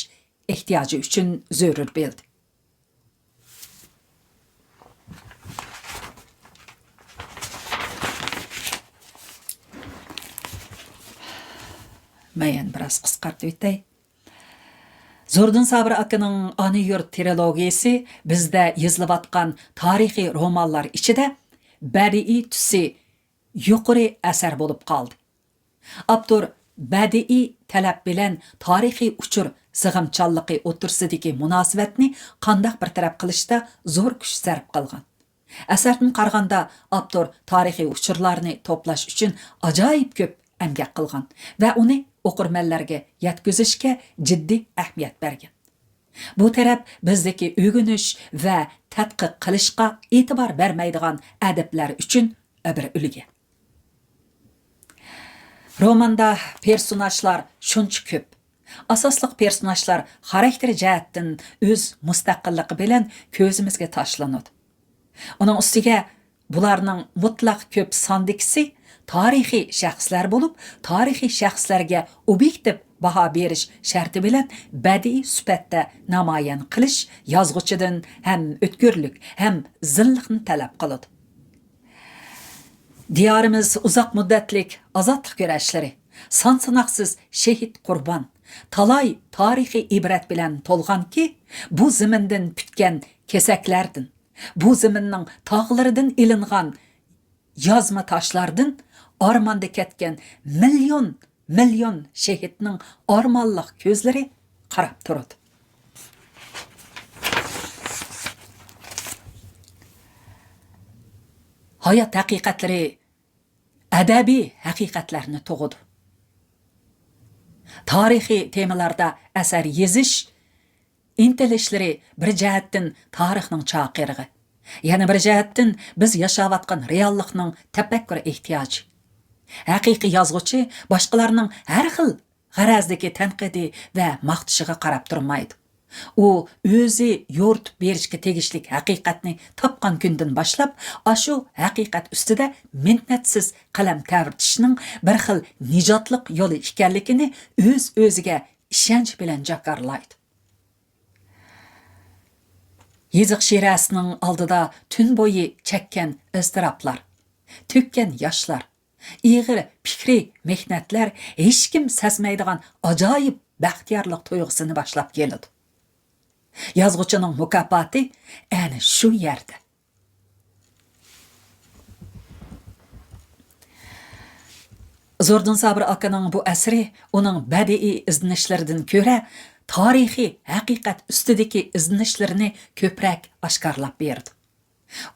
ئېھتىياجى ئۈچۈن زۆرۈر بىلدى. مەن يەنە بىراز قىسقارتىۋېتەي. زوردۇن سابىر ئاكىنىڭ ئانا يۇرت ترىلوگىيىسى بىزدە يېزىلىۋاتقان تارىخىي رومانلار ئىچىدە بەدىئىي تۈسى يۇقىرى ئەسەر بولۇپ قالدى. ئاپتور بەدىئىي تەلەپ بىلەن تارىخىي ئۇچۇر سىغىمچانلىقى ئوتتۇرىسىدىكى مۇناسىۋەتنى قانداق بىر تەرەپ قىلىشتا زور كۈچ سەرپ قىلغان. ئەسەردىن قارىغاندا، ئاپتور تارىخىي ئۇچۇرلارنى توپلاش ئۈچۈن ئاجايىپ كۆپ ئەمگەك قىلغان ۋە ئۇنى ئوقۇرمەنلەرگە يەتكۈزۈشكە جىددىي ئەھمىيەت بەرگەن. بۇ تەرەپ بىزدىكى ئۆگىنىش ۋە تەتقىق قىلىشقا ئېتىبار بەرمەيدىغان ئەدىبلەر ئۈچۈن بىر ئۈلگە. روماندا پېرسوناژلار شۇنچە كۆپ. ئاساسلىق پېرسوناژلار خاراكتېر جەھەتتىن ئۆز مۇستەقىللىقى بىلەن كۆزىمىزگە تاشلىنىدۇ. ئۇنىڭ ئۈستىگە بۇلارنىڭ مۇتلەق كۆپ ساندىكىسى تارىخىي شەخسلەر بولۇپ، تارىخىي شەخسلەرگە ئوبيېكتىپ باھا بېرىش شەرتى بىلەن بەدىئىي سۈپەتتە نامايان قىلىش يازغۇچىدىن ھەم ئۆتكۈرلۈك، ھەم زىللىقنى تەلەپ قىلىدۇ. دىيارىمىز ئۇزاق مۇددەتلىك ئازادلىق كۈرەشلىرى، سان-ساناقسىز شېھىت قۇربان، تالاي تارىخىي ئىبرەت بىلەن تولغانكى، بۇ زېمىندىن پۈتكەن كېسەكلەردىن، بۇ زېمىننىڭ تاغلىرىدىن ئېلىنغان يازما تاشلاردىن ئارماندا كەتكەن مىليون، مىليون شېھىتنىڭ ئارمانلىق كۆزلىرى قاراپ تۇرىدۇ. ھايات ھەقىقەتلىرى ئەدەبىي ھەقىقەتلەرنى تۇغىدۇ. تارىخىي تېمىلاردا ئەسەر يېزىش ئىنتىلىشلىرى بىر جەھەتتىن تارىخنىڭ چاقىرىقى، يەنە بىر جەھەتتىن بىز ياشاۋاتقان رېئاللىقنىڭ تەپەككۇر ئېھتىياجى. ھەقىقىي يازغۇچى باشقىلارنىڭ ھەر خىل غەرەزدىكى تەنقىدى ۋە ماختىشىغا قاراپ تۇرمايدۇ. ئۇ ئۆزى يورۇتۇپ بېرىشكە تېگىشلىك ھەقىقەتنى تاپقان كۈندىن باشلاپ، ئاشۇ ھەقىقەت ئۈستىدە مىننەتسىز قەلەم تەۋرىتىشنىڭ بىر خىل نىجاتلىق يولى ئىكەنلىكىنى ئۆز-ئۆزىگە ئىشەنچ بىلەن جاكارلايدۇ. يېزىق شىرەسىنىڭ ئالدىدا تۈن بويى چەككەن ئىزتىراپلار، تۆككەن ياشلار، ئېغىر پىكرىي مېھنەتلەر ھېچكىم سەزمەيدىغان ئاجايىپ بەختىيارلىق تۇيغۇسىنى باشلاپ كېلىدۇ. يازغۇچىنىڭ مۇكاپاتى ئەنە شۇ يەردە. زوردۇن سابىر ئاكىنىڭ بۇ ئەسىرى ئۇنىڭ بەدىئىي ئىزدىنىشلىرىدىن كۆرە، تارىخىي ھەقىقەت ئۈستىدىكى ئىزدىنىشلىرىنى كۆپرەك ئاشكارىلاپ بېرىدۇ.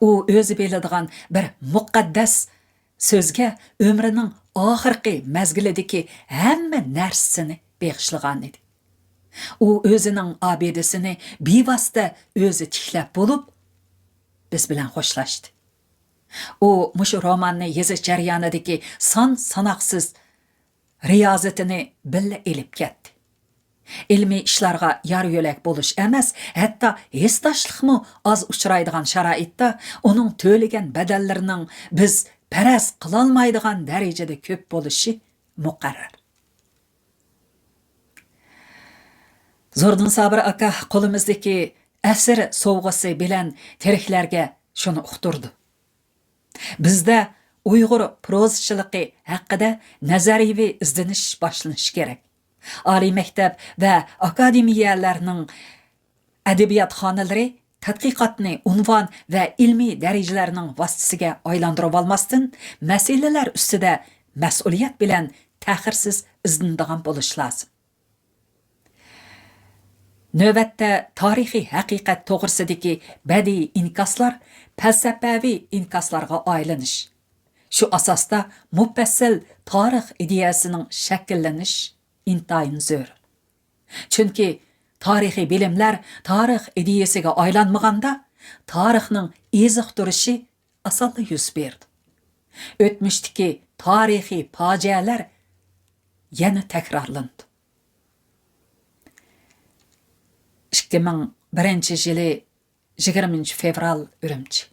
ئۇ ئۆزى بىلىدىغان بىر مۇقەددەس سۆزگە ئۆمرىنىڭ ئاخىرقى مەزگىلىدىكى ھەممە نەرسىسىنى بېغىشلىغانىدى. ئۇ ئۆزىنىڭ ئابىدىسىنى بىۋاسىتە ئۆزى تىكلەپ بولۇپ، بىز بىلەن خوشلاشتى. ئۇ مۇشۇ روماننى يېزىش جەريانىدىكى سان-ساناقسىز رىيازىتىنى بىللە ئېلىپ كەتتى. ئىلمىي ئىشلارغا يار-يۆلەك بولۇش ئەمەس، ھەتتا ھېسداشلىقمۇ ئاز ئۇچرايدىغان شارائىتتا ئۇنىڭ تۆلىگەن بەدەللىرىنىڭ بىز پەرەز قىلالمايدىغان دەرىجىدە كۆپ بولۇشى مۇقەررەر. زوردۇن سابىر ئاكا قولىمىزدىكى ئەسىر سوۋغىسى بىلەن تىرىكلەرگە شۇنى ئۇقتۇردى. بىزدە ئۇيغۇر پروزىچىلىقى ھەققىدە نەزەرىيىۋى ئىزدىنىش باشلىنىشى كېرەك. ئالىي مەكتەپ ۋە ئاكادېمىيەلەرنىڭ ئەدەبىياتخانىلىرى تەتقىقاتنى ئۇنۋان ۋە ئىلمىي دەرىجىلەرنىڭ ۋاسىتىسىگە ئايلاندۇرۇۋالماستىن، مەسىلىلەر ئۈستىدە مەسئۇلىيەت بىلەن تەخىرسىز ئىزدىنىدىغان بولۇشى لازىم. نۆۋەتتە تارىخىي ھەقىقەت توغرىسىدىكى بەدىئىي ئىنكاسلار پەلسەپەۋى ئىنكاسلارغا ئايلىنىش، شۇ ئاساستا مۇپەسسەل تارىخ ئىدىيەسىنىڭ شەكىللىنىش ئىنتايىن زۆرۈر. چۈنكى تارىخىي بىلىملەر تارىخ ئىدىيەسىگە ئايلانمىغاندا، تارىخنىڭ ئېزىقتۇرۇشى ئاسانلا يۈز بېرىدۇ. ئۆتمۈشتىكى تارىخىي پاجىئەلەر يەنە تەكرارلىنىدۇ. ئىككى مىڭ بىرىنچى يىلى يىگىرمىنچى فېۋرال، ئۈرۈمچى.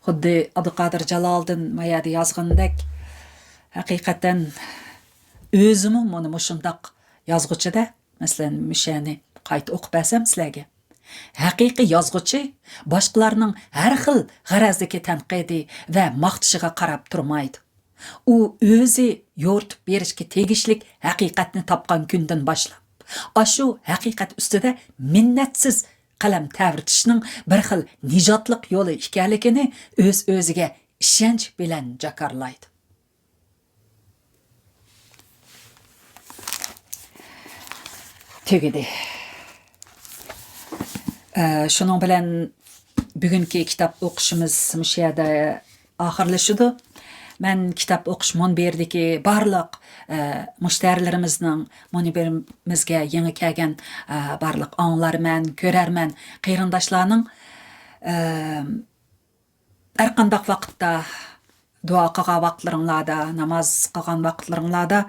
خۇددى ئابدۇقادىر جالالىدىن ما يەردە يازغىنىدەك، ھەقىقەتەن ئۆزىمۇ مانا مۇشۇنداق يازغۇچىدە. مەسىلەن، مۇشۇنى قايتا ئوقۇپ بەرسەم سىلەرگە. ھەقىقىي يازغۇچى باشقىلارنىڭ ھەر خىل غەرەزدىكى تەنقىدى ۋە ماختىشىغا قاراپ تۇرمايدۇ. ئۇ ئۆزى يورۇتۇپ بېرىشكە تېگىشلىك ھەقىقەتنى تاپقان كۈندىن باشلاپ، ئاشۇ ھەقىقەت ئۈستىدە مىننەتسىز قەلەم تەۋرىتىشنىڭ بىر خىل نىجاتلىق يولى ئىكەنلىكىنى ئۆز-ئۆزىگە ئىشەنچ بىلەن جاكارلايدۇ. تۈگىدى. ئە، شۇنىڭ بىلەن بۈگۈنكى كىتاب ئوقۇشىمىز مۇشۇ يەردە ئاخىرلىشىدۇ. مەن كىتاب ئوقۇش مۇنبىرىدىكى بارلىق، ئە، مۇشتەرىلىرىمىزنىڭ، مۇنبىرىمىزگە يېڭى كەلگەن، ئە، بارلىق ئاڭلارمەن، كۆرەرمەن، قېرىنداشلارنىڭ، ئە، ھەرقانداق ۋاقىتتا، دۇئا قىلغان ۋاقىتلىرىڭلاردا، ناماز قىلغان ۋاقىتلىرىڭلاردا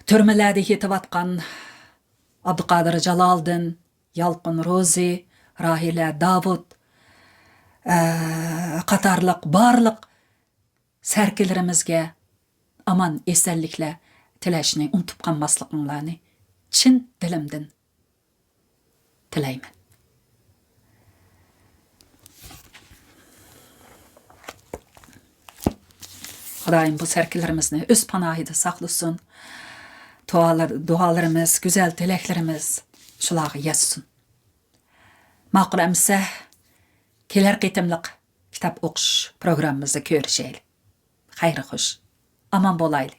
تۈرمىلەردە يېتىۋاتقان ئابدۇقادىر جالالىدىن، يالقۇن روزى، راھىلە داۋۇت، ئە، قاتارلىق بارلىق سەركىلىرىمىزگە ئامان ئېسەنلىكلەر تىلەشنى ئۇنتۇپ قالماسلىقىڭلارنى چىن دىلىمدىن تىلەيمەن. خۇدايىم بۇ سەركىلىرىمىزنى ئۆز پاناھىدا ساقلىسۇن. دۇئالار-، دۇئالىرىمىز، گۈزەل تىلەكلىرىمىز شۇلارغا يەتسۇن. ماقۇل ئەمىسە، كېلەر قېتىملىق كىتاب ئوقۇش پروگراممىمىزدا كۆرۈشەيلى. خەير خوش. ئامان بولايلى.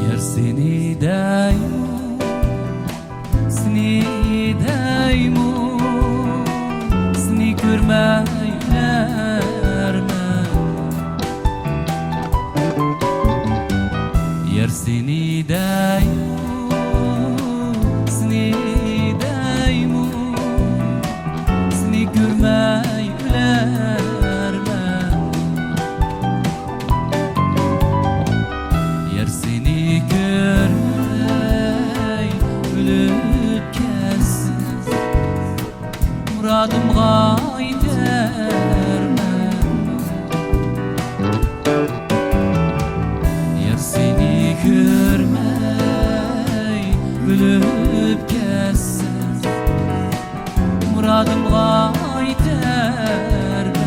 يار سېنى دەيمۇ، سېنى دەيمۇ، سېنى كۆرمەي ئۆلەرمەن. يار سېنى دەيمۇ، سېنى دەيمۇ، سېنى كۆرمەي ئۆلەرمەن. يار سېنى كۆرمەي ئۆلۈپ كەتسەم، مۇرادىمغا يېتەرمەن. يار سېنى كۆرمەي ئۆلۈپ كەتسەم، مۇرادىمغا يېتەرمەن.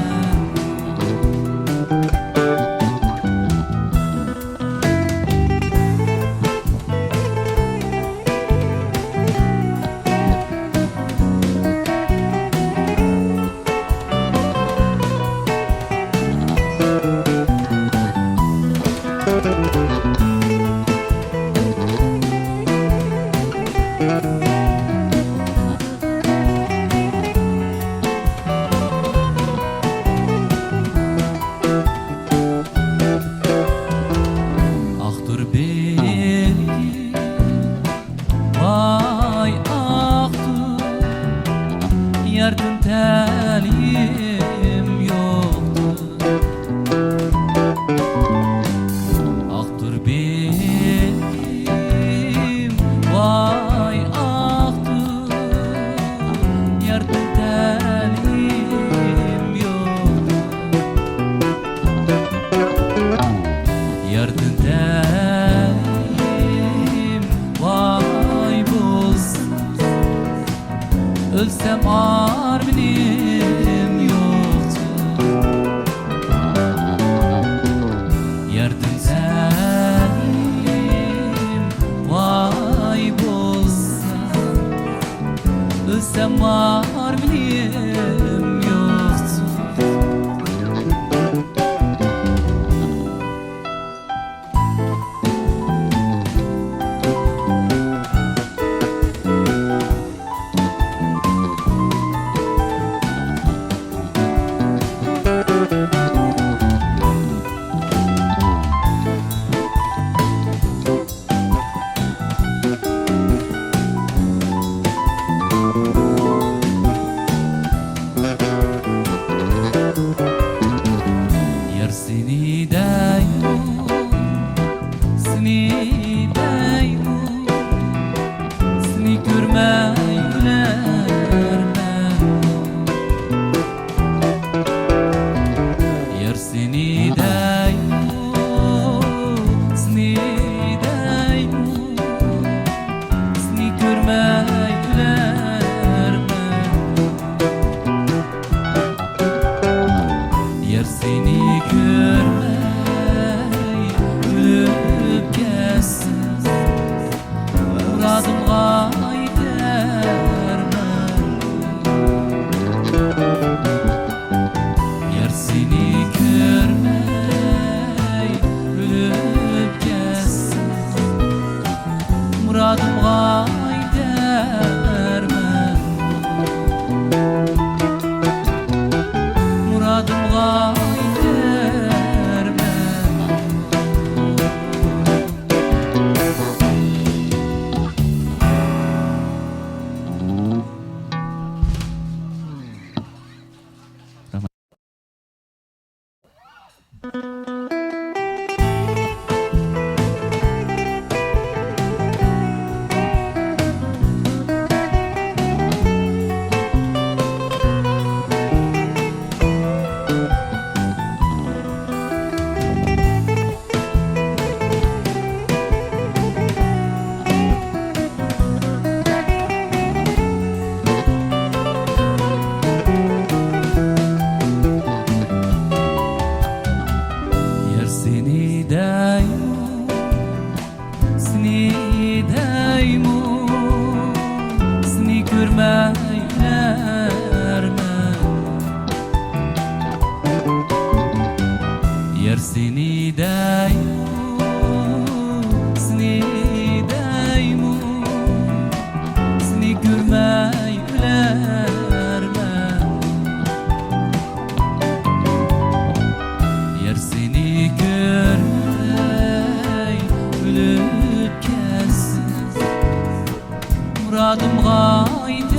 ئاقتۇر بېلىم، ۋاي ئاقتۇر، ياردىن تەلىيىم يوقتۇر. ئاقتۇر بېلىم، ۋاي ئاقتۇر، ياردىن تەلىيىم يوقتۇر. ياردىن تەلىيىم ۋاي بولسا، ئۆلسەم ئارمىنىم يوقتۇر. ياردىن تەلىيىم ۋاي بولسا، ئۆلسەم ئارمىنىم يوقتۇر. يار سېنى دەيمۇ، سېنى دەيمۇ، سېنى كۆرمەي ئۆلەرمەن. يار سېنى دەيمۇ، سېنى دەيمۇ، سېنى كۆرمەي ئۆلەرمەن. يار سېنى كۆرمەي ئۆلۈپ كەتسەم، مۇرادىمغا يېتىپ